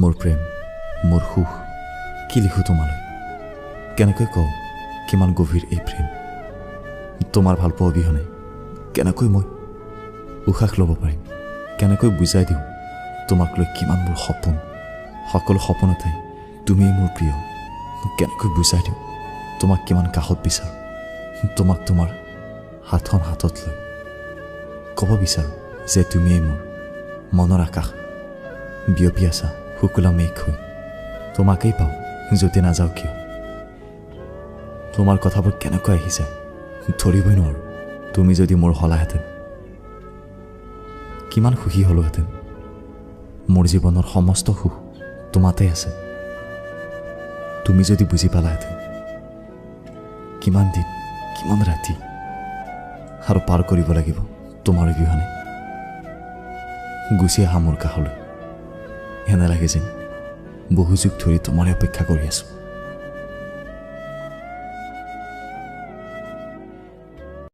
মোৰ প্ৰেম, মোৰ সুখ, কি লিখোঁ তোমালৈ? কেনেকৈ কওঁ কিমান গভীৰ এই প্ৰেম? তোমাৰ ভালপোৱা অবিহনে কেনেকৈ মই উশাহ ল'ব পাৰিম? কেনেকৈ বুজাই দিওঁ তোমাক লৈ কিমান মোৰ সপোন? সকলো সপোনতে তুমিয়েই মোৰ প্ৰিয়। কেনেকৈ বুজাই দিওঁ তোমাক কিমান কাষত বিচাৰোঁ, তোমাক তোমাৰ হাতখন হাতত লৈ ক'ব বিচাৰোঁ যে তুমিয়েই মোৰ মনৰ আকাশ। বিয়পি আছা শুকুলা মেঘ হৈ, তোমাকেই পাওঁ য'তে নাযাওঁ কিয়। তোমাৰ কথাবোৰ কেনেকৈ আহি যায় ধৰিবই নোৱাৰোঁ। তুমি যদি মোৰ হ'লাহেঁতেন কিমান সুখী হ'লোহেঁতেন। মোৰ জীৱনৰ সমস্ত সুখ তোমাতেই আছে। তুমি যদি বুজি পালাহেঁতেন কিমান দিন কিমান ৰাতি আৰু পাৰ কৰিব লাগিব তোমাৰ অবিহনে। গুচি আহা মোৰ কাষলৈ, এনে লাগে যেন বহু যুগ ধৰি তোমাৰে অপেক্ষা কৰি আছোঁ।